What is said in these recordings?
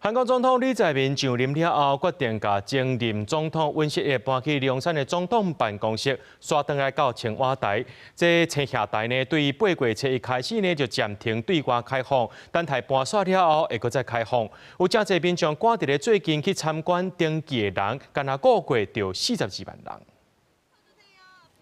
韓國總統李在明上任了後，決定共前任總統尹錫悅搬去龍山的總統辦公室，徙轉來到青瓦台。這青瓦台呢，對8月7日開始呢，就暫停對外開放，等待搬煞了後會閣再開放。有誠濟民眾趕佇咧最近去參觀登記的人，干焦估計著42萬人。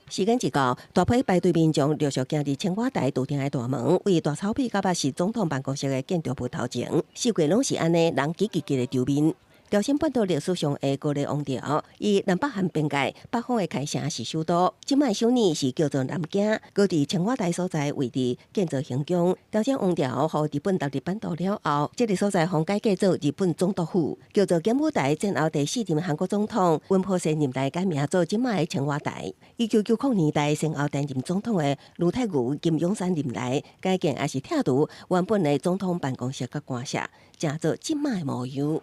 時間一到，大批排隊民眾陸續行佇青瓦台駐廷的大門，位大草皮佮嘛是總統辦公室的建築物頭前，四界攏是按呢人擠擠擠的場面。朝鮮半島歷史上的高麗王朝，以南北韓邊界北方的開城是首都，這擺首爾是叫做南京，閣佇青瓦台所在位置建造行宮。朝鮮王朝予日本納入版圖了後，這个所在予改做日本總督府，叫做檢務台。戰後第四任韓國總統尹普世任內改名做這擺的青瓦台。1990年代先後擔任總統的盧泰愚、金泳三任內改建，也是拆除原本的總統辦公室佮官舍，成做這擺的模樣。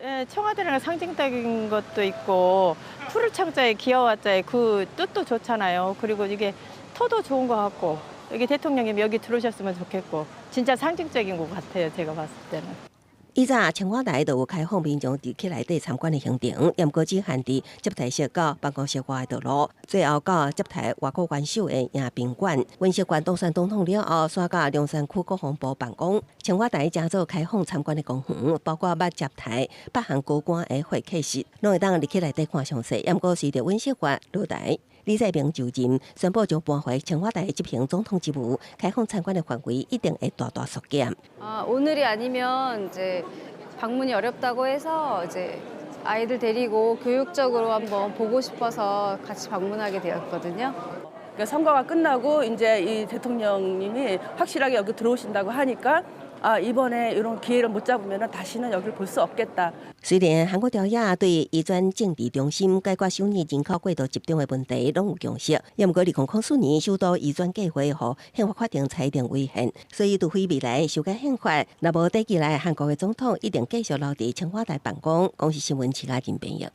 예, 청와대랑 상징적인 것도 있고 푸를 창자에 기와자에 그 뜻도 좋잖아요. 그리고 이게 터도 좋은 것 같고 여기 대통령님 여기 들어오셨으면 좋겠고 진짜 상징적인 것 같아요. 제가 봤을 때는. 以早青瓦台就有開放民眾佇去內底參觀的行程，毋過只限佇接待室到辦公室外的道路，最後到接待外國元首的迎賓館。尹錫悅當選總統了後，徙到龍山區國防部辦公。青瓦台成做開放參觀的公園，包括捌接待北韓高官的會客室，攏會當入去內底看詳細。毋過隨著尹錫悅落台，李在明就任，宣布將搬回青瓦台執行總統職務，開放參觀的範圍一定會大大縮減。 아, 오늘이 아니면 이제 방문이 어렵다고 해서 이제 아이들 데리고 교육적으로 한번 보고 싶어서 같이 방문하게 되었거든요. 그러니까 선거가 끝나고 이제 이 대통령님이 확실하게 여기 들어오신다고 하니까 아, 이번에 이런 기회를 못 잡으면 다시는 여기를 볼 수 없겠다. 雖然韓國朝野對移轉政治中心、解決首爾人口過度集中的問題攏有共識，毋過2004年首都移轉計劃予憲法法庭裁定違憲，所以除非未來修改憲法，若無短期內韓國的總統一定繼續留佇青瓦台辦公。公視新聞徐嘉仁編譯。